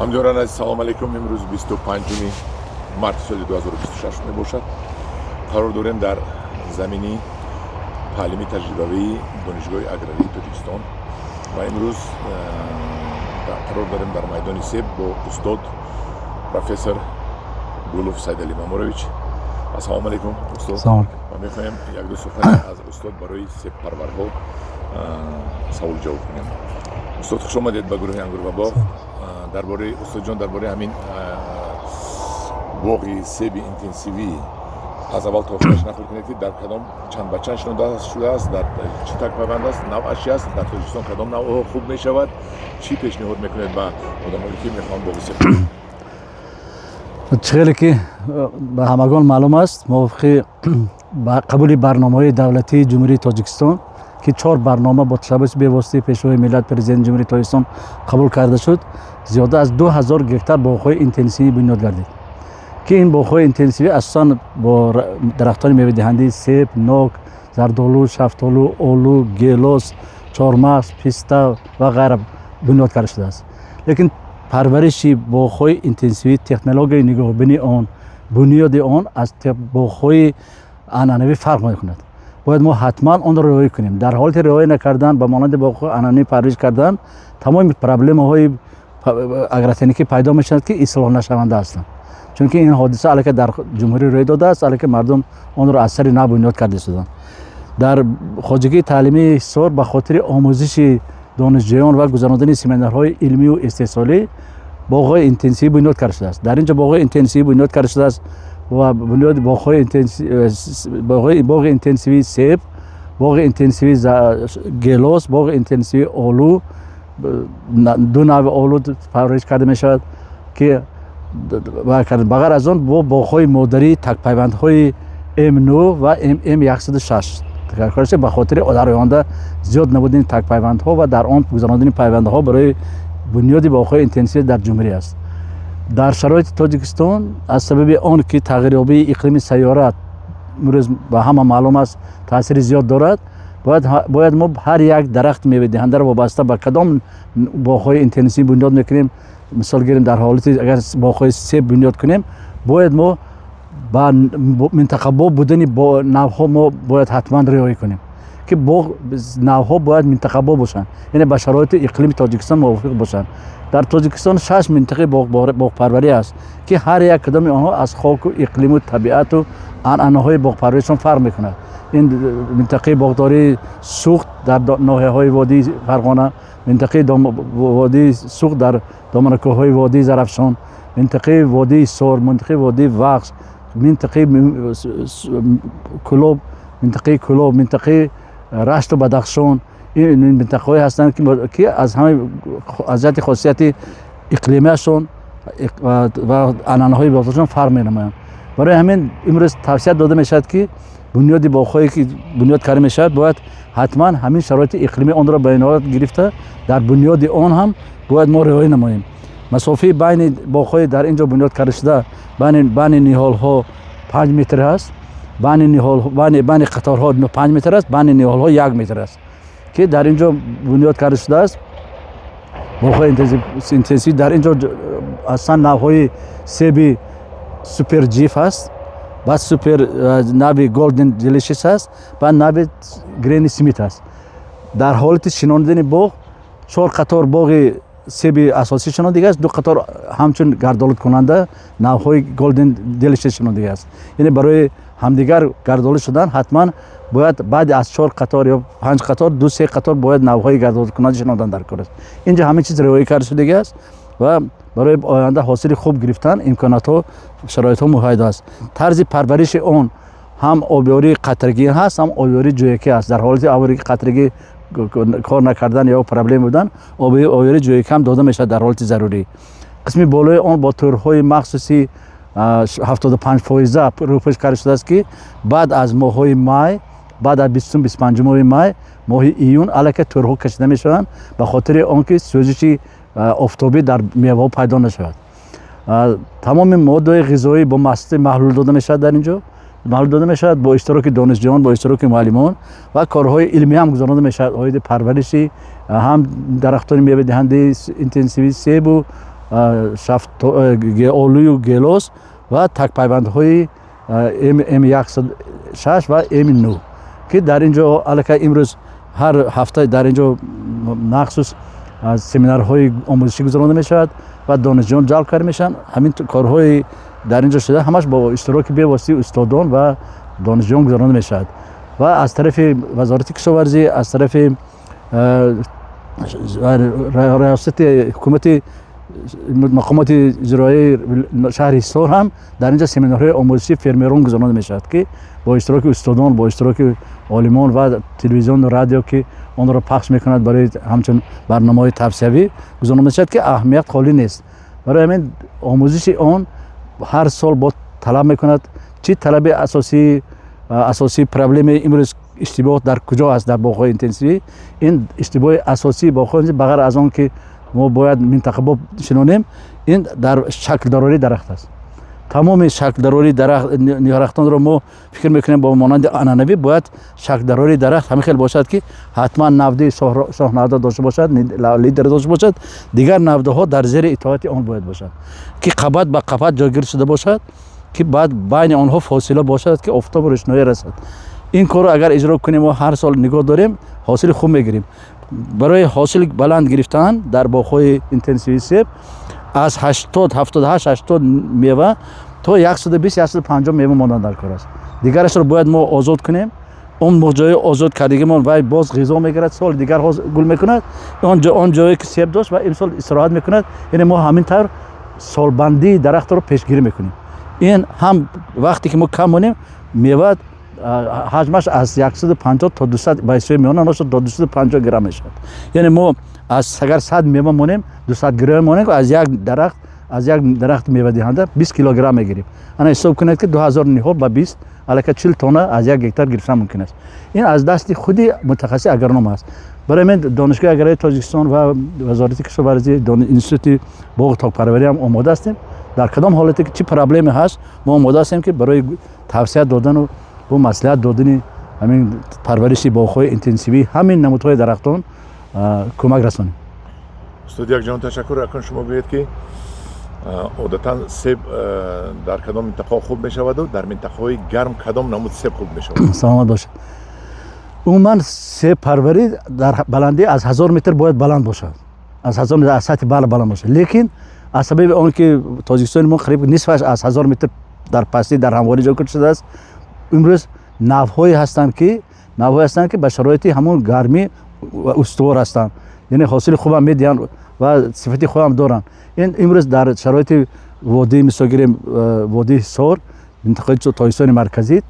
Ҳамдиёрон азиз, салом алейкум. Имрӯз 25 марти соли 2026 мебошад. Қарор дорем дар замини таълими таҷрибавии Донишгоҳи аграрии Тоҷикистон ва имрӯз қарор дорем дар майдони себ бо устод, профессор Гулов Сайдалӣ Мамурович. Ассалому алейкум, устод. Ва мехоҳем якду сухане аз устод барои себпарварҳо савол ҷавоб кунем. Устод, хуш омадед ба гурӯҳи «Ангур ва боғ». Дар бораи, устодҷон, дар бораи ҳамин боғи себи интенсивӣ аз аввал то охираш нақл кунед, ки дар кадом чанд ба чанд шинонда шудааст, дар чӣ такпайванд аст, навъаш чи аст, дар Тоҷикистон кадом навъҳо хуб мешавад, чӣ пешниҳод мекунед ба одамоне, ки мехоҳанд боғи себ? Чӣ хеле ки ба ҳамагон маълум аст, мувофиқи қабули барномаҳои давлатии Ҷумҳурии Тоҷикистон, ки чор барнома бо ташаббуси бевоситаи Пешвои миллат, Президенти Ҷумҳурии Тоҷикистон қабул карда шуд, зиёда аз 2000 гектар боғҳои интенсивӣ бунёд гардид, ки ин боғҳои интенсивӣ асосан бо дарахтони мевадиҳандаи себ, нок, зардолу, шафтолу, олу, гелос, чормағз, писта ва ғайра бунёд карда шудааст. Лекин парвариши боғҳои интенсивӣ, технологияи нигоҳубини он, бунёди он аз боғҳои анъанавӣ фарқ мекунад. Бояд мо ҳатман онро риоя кунем. Дар ҳолати риоя накардан, ба монанди боғҳои анъанавӣ парвариш кардан, тамоми проблемаҳои агротехникӣ пайдо мешавад, ки ислоҳнашаванда ҳастанд, чунки ин ҳодиса аллакай дар ҷумҳурӣ рӯй додааст, аллакай мардум онро аз сари нав бунёд карда истоданд. Дар хоҷагии таълимии Ҳисор ба хотири омӯзиши донишҷӯён ва гузарондани семинарҳои илмию истеҳсолӣ боғҳои интенсивӣ бунёд карда шудааст. Дар ин ҷо боғҳои интенсивӣ бунёд карда шудааст ва бунёди боғи интенсивии себ, боғи интенсивии гелос, боғи интенсивии олу. Ду навъи олу парвариш карда мешавад, ки ба ғайр аз он бо боғҳои модарии такпайвандҳои М9 ва М106, ба хотири дар оянда зиёд намудани такпайвандҳо ва дар он гузарондани пайвандҳо барои бунёди боғҳои интенсивӣ дар ҷумҳурӣ аст. Дар шароити Тоҷикистон, аз сабаби он ки тағйирёбии иқлими сайёра имрӯз ба ҳама маълум аст, таъсири зиёд дорад, бояд мо ҳар як дарахти мевадиҳандаро вобаста ба кадом боғҳои интенсивӣ бунёд мекунем. Мисол гирем, дар ҳолати агар боғҳои себ бунёд кунем, бояд мо ба минтақабоб будани навъҳо мо бояд ҳатман риоя кунем, ки боғ навъҳо бояд минтақабоб бошанд, яъне ба шароити иқлими Тоҷикистон мувофиқ бошанд. Дар Тоҷикистон шаш минтақаи боғпарварӣ аст, ки ҳар як кадоми онҳо аз хоку иқлиму табиату анъанаҳои боғпарваришон фарқ мекунад. Ин минтақаи боғдории Суғд дар ноҳияҳои водии Фарғона, минтақаи водии Суғд дар доманакӯҳҳои водии Зарафшон, минтақаи водии Ҳисор, минтақаи водии Вахш, минтақаи Кӯлоб, минтақаи Рашту Бадахшон. Ин минтақаҳое ҳастанд, ки аз ҳама аз ҷиҳати хосияти иқлимиашон ва анъанаҳои боғдоришон фарқ менамоянд. Барои ҳамин имрӯз тавсия дода мешавад, ки бунёди боғҳое ки бунёд карда мешавад, бояд ҳатман ҳамин шароити иқлимии онро ба иноят гирифта, дар бунёди он ҳам бояд мо риоя намоем. Масофаи байни боғҳои дар ин ҷо бунёд карда шуда, байни ниҳолҳо 5 метр аст, байни ниҳол, байни қаторҳо 5 метр аст, байни ниҳолҳо 1 метр аст, ки дар ин ҷо бунёд карда шудааст. Боғҳои интенсивӣ дар ин ҷо аслан навъҳои себи Супер Ҷиф аст, баъд супер нави Голден Делишес аст, баъд нави Грени Смит аст. Дар ҳолати шинондани боғ чор қатор боғи себи асосӣ шинондагӣ аст, ду қатор ҳамчун гардолудкунанда навъҳои Голден Делишес шинондагӣ аст. Яъне барои ҳамдигар гардолуд шудан ҳатман бояд баъди аз чор қатор ё панҷ қатор ду се қатор бояд навъҳои гардолудкунанда шинондан дар кор аст. Инҷо ҳама чиз риоя карда шудагӣ аст ва барои оянда ҳосили хуб гирифтан имконотҳо, шароитҳо муҳайё аст. Тарзи парвариши он ҳам обёрии қатрагӣ ҳаст, ҳам обёрии ҷӯякӣ ҳаст. Дар ҳолати обёрии қатрагӣ кор накардан ё проблема будан, обёрии ҷӯякӣ ҳам дода мешавад дар ҳолати зарурӣ. Қисми болои он бо тӯрҳои махсуси 75 фоиза рӯпӯш карда шудааст, ки баъд аз моҳҳои май, баъд аз 20-25 моҳи май, моҳи июн аллакай тӯрҳо кашида мешаванд, ба хотири он ки сӯзиши офтобӣ дар меваҳо пайдо нашавад. Тамоми моддаҳои ғизоӣ бо маҳсулоти маҳлул дода мешавад. Дар ин ҷо маҳлул дода мешавад бо иштироки донишҷӯён, бо иштироки муаллимон ва корҳои илмӣ ҳам гузаронида мешавад оиди парвариши ҳам дарахтони мевадиҳандаи интенсивии себу Олую гелос ва такпайвандҳои М106 ва М9, ки дар ин ҷо аллакай имрӯз ҳар ҳафта дар ин ҷо махсус семинарҳои омӯзишӣ гузаронда мешавад ва донишҷӯён ҷалб карда мешаванд. Ҳамин корҳои дар ин ҷо шуда ҳамаш бо иштироки бевоситаи устодон ва донишҷӯён гузаронда мешавад ва аз тарафи Вазорати кишоварзӣ, аз тарафи риёсати ҳукумати мақомоти иҷроияи шаҳри Ҳисор ҳам дар ин ҷо семинарҳои омӯзишии фермерон гузаронда мешавад, ки бо иштироки устодон, бо иштироки олимон ва телевизиону радио, ки онро пахш мекунад, барои ҳамчун барномаҳои тавсиявӣ гузаронда мешавад, ки аҳамият холӣ нест. Барои ҳамин омӯзиши он ҳар сол бо талаб мекунад. Чӣ талаби асосии проблемаи имрӯз, иштибоҳ дар куҷо аст дар боғҳои интенсивӣ? Ин иштибоҳи асосии боғҳои, ба ғайр аз он ки мо бояд минтақабоб шинонем, ин дар шаклдарории дарахт аст. Тамоми шаклдарории дарахтонро мо фикр мекунем бо монанди анъанавӣ бояд шаклдарории дарахт ҳамин хел бошад, ки ҳатман навдаи шоҳнавда дошта бошад, лидер дошта бошад, дигар навдаҳо дар зери итоати он бояд бошад, ки қабат ба қабат ҷойгир шуда бошад, ки баъд байни онҳо фосила бошад, ки офтобу рӯшноӣ расад. Ин корро агар иҷро кунем ва ҳар сол нигоҳ дорем, ҳосили хуб мегирем. Барои ҳосили баланд гирифтан дар боғҳои интенсивии себ аз 80, 78, 80 мева то 120, 150 мева мондан дар кор аст. Дигарашро бояд мо озод кунем. Он ҷои озод кардагимон вай боз ғизо мегирад, соли дигар гул мекунад. Он ҷое ки себ дошт ва имсол истироҳат мекунад. Яъне мо ҳамин тавр солбандии дарахтро пешгирӣ мекунем. Ин ҳам вақте ки мо кам монем, мева ҳаҷмаш аз 150 то 200, ба ҳисоби миёна ношад, то 250 грамм мешавад. Яъне мо аз агар 100 мева монем, 200 грамм монем, аз як дарахт мевадиҳанда 20 килограмм мегирем. Ана ҳисоб кунед, ки 2000 ниҳол ба 20, аллакай 40 тонна аз 1 гектар гирифтан мумкин аст. Ин аз дасти худи мутахассиси агроном аст. Барои ҳамин Донишгоҳи аграрии Тоҷикистон ва Вазорати кишоварзӣ, Институти боғу токпарварӣ ҳам омода ҳастем. Дар кадом ҳолате ки чӣ проблеме ҳаст, мо омода ҳастем, ки барои тавсия додану бо маслиҳат додани ҳамин парвариши боғҳои интенсивӣ, ҳамин намудҳои дарахтон кӯмак расонем. Устод, якҷон ташаккур. Акун шумо гӯед, ки одатан себ дар кадом минтақаҳо хуб мешаваду дар минтақаҳои гарм кадом намуд себ хуб мешавад? Саломат бошед. Умуман себпарварӣ дар баландӣ аз 1000 метр бояд баланд бошад, аз 1000 метр аз сатҳи баҳр баланд бошад. Лекин аз сабаби он ки Тоҷикистони мо қариб нисфаш аз 1000 метр дар пастӣ, дар ҳамворӣ ҷойгир шудааст, имрӯз навъҳое ҳастанд, ки ба шароити ҳамон гармӣ устувор ҳастанд, яъне ҳосили хубам медиҳанд ва сифати хубам доранд. Ин имрӯз дар шароити водии, мисол гирем, водии Ҳисор, минтақаи Тоҷикистони марказӣ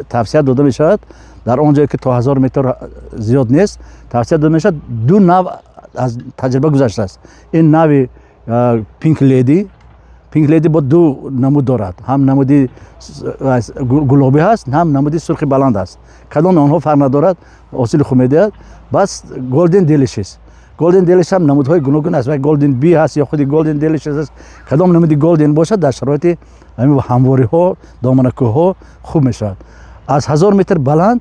тавсия дода мешавад. Дар он ҷое ки то 1000 метр зиёд нест, тавсия дода мешавад. Ду навъ аз таҷриба гузаштааст. Ин нави Пинк Леди. Пинк Леди бо ду намуд дорад: ҳам намуди гулобӣ ҳаст, ҳам намуди сурхи баланд аст. Кадоми онҳо фарқ надорад, ҳосили хуб медиҳад. Бас Голден Делишес. Голден Делиш ҳам намудҳои гуногун аст ва Голден Би ҳаст ё худи Голден Делишес аст. Кадом намуди Голден бошад, дар шароити ҳамин ҳамвориҳо, доманакӯҳҳо хуб мешавад. Аз 1000 метр баланд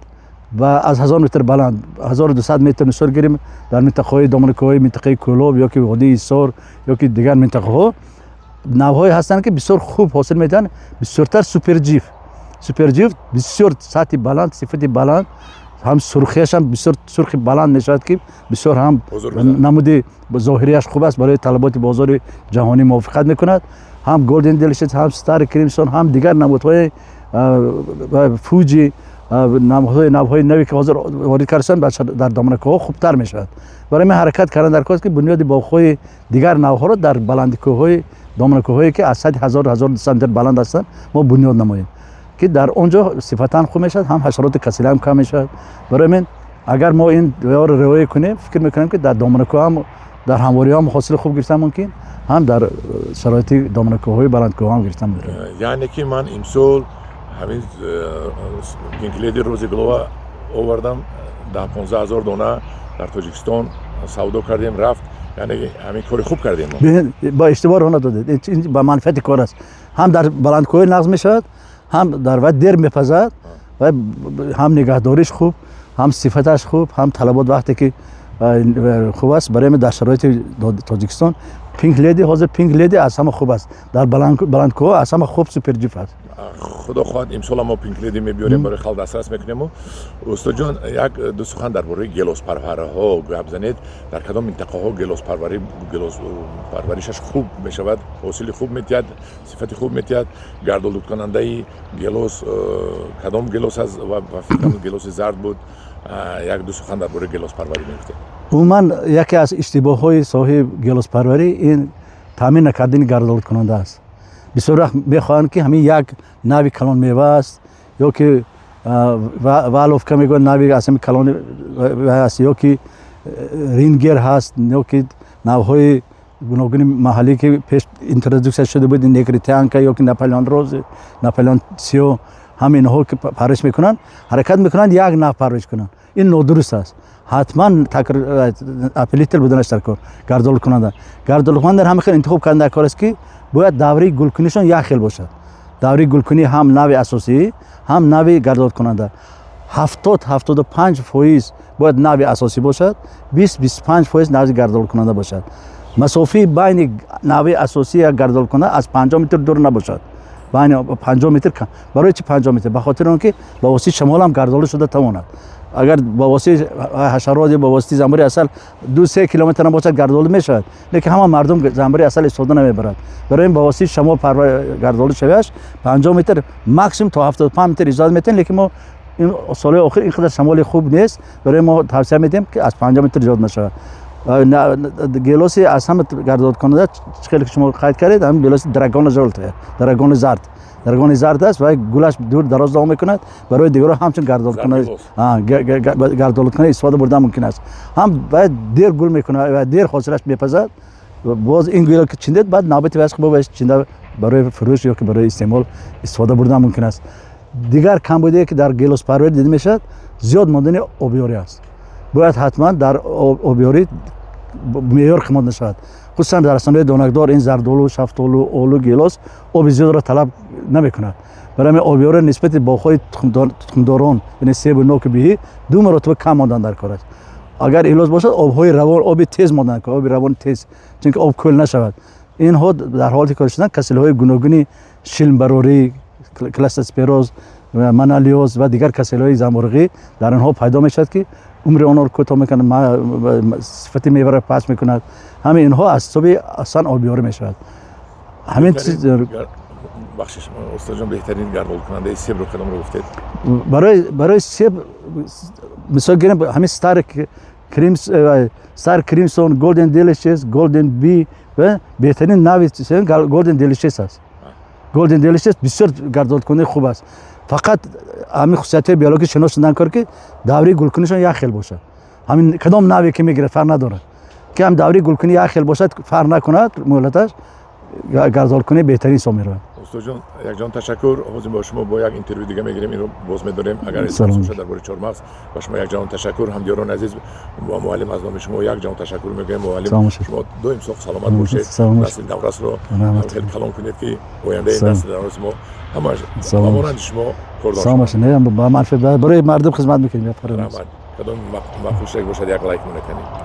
ва аз 1000 метр баланд, 1200 метр, мисол гирем, дар минтақаҳои доманакӯҳҳои минтақаи Кӯлоб ё ки водии Ҳисор ё ки дигар минтақаҳо навъҳое ҳастанд, ки бисёр хуб ҳосил медиҳанд. Бисёртар Суперджиф. Суперджиф бисёр сатҳи баланд, сифати баланд, ҳам сурхиаш ҳам бисёр сурхи баланд мешавад, ки бисёр ҳам намуди зоҳирияш хуб аст, барои талаботи бозори ҷаҳонӣ мувофиқат мекунад. Ҳам Голден Делишес, ҳам Стар Кримсон, ҳам дигар намудҳои Фуҷи, навъҳои наве ки ҳозир ворид карданд, дар доманакӯҳҳо хубтар мешавад. Барои ҳамин ҳаракат кардан дар кор аст, ки бунёди боғҳои дигар навъҳоро дар баландикӯҳҳои, доманакӯҳҳое ки аз сатҳи 1000, 1200 метр баланд ҳастанд, мо бунёд намоем, ки дар он ҷо сифатан хуб мешавад, ҳам ҳашароти касалӣ ҳам кам мешавад. Барои ҳамин агар мо ин ро риоя кунем, фикр мекунем, ки дар доманакӯҳ ҳам, дар ҳамвориҳо ҳам ҳосили хуб гирифтан мумкин, ҳам дар шароити доманакӯҳҳои баландкӯҳ ҳам гирифтан мумкин. Яъне ки ман имсол ҳамин Пинк Леди Рози Глова овардам, 10-15 ҳазор дона дар Тоҷикистон савдо кардем, рафт. Яъне ҳамин кори хуб кардем. Ба иштибоҳ роҳ надодед. Ин ба манфиати кор аст. Ҳам дар баландкӯҳӣ нағз мешавад, ҳам дар вай дер мепазад ва ҳам нигаҳдориш хуб, ҳам сифаташ хуб, ҳам талабот вақте ки хуб аст. Барои ҳамин дар шароити Тоҷикистон. Pink Lady, ҳозир Pink Lady аз ҳама хуб аст, дар баландкӯҳҳо аз ҳама хуб Супер Ҷиф аст. Худо хоҳад, имсол мо Pink Lady мебиёрем, барои халқ дастрас мекунему. Устодҷон, як ду сухан дар бораи гелоспарварҳо гап занед. Дар кадом минтақаҳо гелоспарварӣ, гелоспарваришаш хуб мешавад, ҳосили хуб метиҳад, сифати хуб метиҳад? Гардолудкунандаи гелос кадом гелос аст? Ва фикрам, гелоси зард буд. Як ду сухан дар бораи гелоспарварӣ мегуфтед. Умуман, яке аз иштибоҳҳои соҳаи гелоспарварӣ ин таъмин накардани гардолудкунанда аст. Бисёр вақт мехоҳанд, ки ҳамин як нави калонмева аст ё ки Валовка мегӯянд, нави аз ҳамин калони аст, ё ки Рингер ҳаст, ё ки навҳои гуногуни маҳаллӣ, ки пеш интродуксия шуда буд, Негритянка ё ки Наполеон роз, Наполеон сиё, ҳам инҳо ки парвариш мекунанд, ҳаракат мекунанд як нав парвариш кунанд. Ин нодуруст аст. Ҳатман опылитель буданаш дар кор, гардолудкунанда. Гардолудкунанда ҳама хел интихоб кардан дар кор аст, ки бояд давраи гулкунишон як хел бошад. Давраи гулкунӣ ҳам нави асосӣ, ҳам нави гардолудкунанда 70-75% бояд нави асосӣ бошад, 20-25% нави гардолудкунанда бошад. Масофаи байни нави асосӣ як гардолудкунанда аз 50 метр дур набошад, байни 50 метр. Барои чи 50 метр? Ба хотири он ки ба воситаи шамол ҳам гардолуд шуда тавонад. Агар ба воситаи ҳашарот ё ба воситаи замбури асал 2-3 километр ҳам бошад, гардолуд мешавад, лекин ҳама мардум замбури асал истифода намебарад. Барои ин ба воситаи шамол гардолуд шавиаш 50 метр, максимум то 75 метр иҷозат метиҳем. Лекин мо ин солҳои охир ин қадар шамоли хуб нест, барои мо тавсия медиҳем, ки аз 50 метр зиёд нашавад. Гелоси аз ҳама гардолудкунанда, чӣ хеле ки шумо қайд кардед, ҳамин гелоси Драгона жёлтая, драгони зард. Драгони зард аст ва гулаш дур дароз давом мекунад. Барои дигаро ҳамчун гардолудкунанда истифода бурдан мумкин аст. Ҳам бояд дер гул мекунад ва дер ҳосилаш мепазад. Боз ин гулро ки чиндед, баъд навбати вайс хуб чинда, барои фурӯш ё ки барои истеъмол истифода бурдан мумкин аст. Дигар камбудие, ки дар гелоспарварӣ дида мешавад, зиёд мондани обёрӣ аст. Бояд ҳатман дар обёрӣ меъёр қимот нашавад. Хусусан дар растаниҳои донакдор, ин зардолу, шафтолу, олу, гелос оби зиёдро талаб намекунад. Барои ҳамин обёрӣ нисбати боғҳои тухмдорон, яъне себу ноку биҳӣ, ду маротиба кам мондан дар кор аст. Агар илоҷ бошад, обҳои равон, оби тез мондан, оби равони тез, чунки об кӯл нашавад. Инҳо дар ҳолати кор шудан касалиҳои гуногуни шилмбарорӣ, кластероспороз, монилиоз ва дигар касалиҳои замбуруғӣ дар онҳо пайдо мешавад, ки умри онҳоро кӯтоҳ мекунад, сифати меваро паст мекунад. Ҳамин инҳо аз ҳисоби аслан обёрӣ мешавад. Ҳамин. Бахшиш, устодҷон, беҳтарин гардолудкунандаи себро кадомро гуфтед? Барои себ, мисол гирем, ҳамин Star Crimson, Golden Delicious, Golden Bee. Беҳтарин нави Golden Delicious аст. Golden Delicious бисёр гардолудкунандаи хуб аст. Фақат ҳамин хусусиятҳои биологӣ шинос шудан кор, ки давраи гулкунишон як хел бошад. Ҳамин кадом наве ки мегирад, фарқ надорад, ки ҳам давраи гулкунӣ як хел бошад, фарқ накунад муҳлаташ, гардолудкунӣ беҳтарин ҳисоб меравад. Устодҷон, якҷон ташаккур. Ҳозир бо шумо бо як интервю дига мегирем, инро боз медорем, агар бошад, дар бораи чормағз. Ба шумо якҷон ташаккур. Ҳамдиёрони азиз, бо муаллим аз номи шумо якҷон ташаккур мегӯем. Муаллим, шумо доим соғ саломат бошед, насли наврасро хеле калон кунед, ки ояндаи насли навраси мо ҳамаш ба монанди шумо кордор. Ба манфиат, барои мардум хизмат мекунем. Раҳмат. Кадом махушак бошад, як лайк монаканед.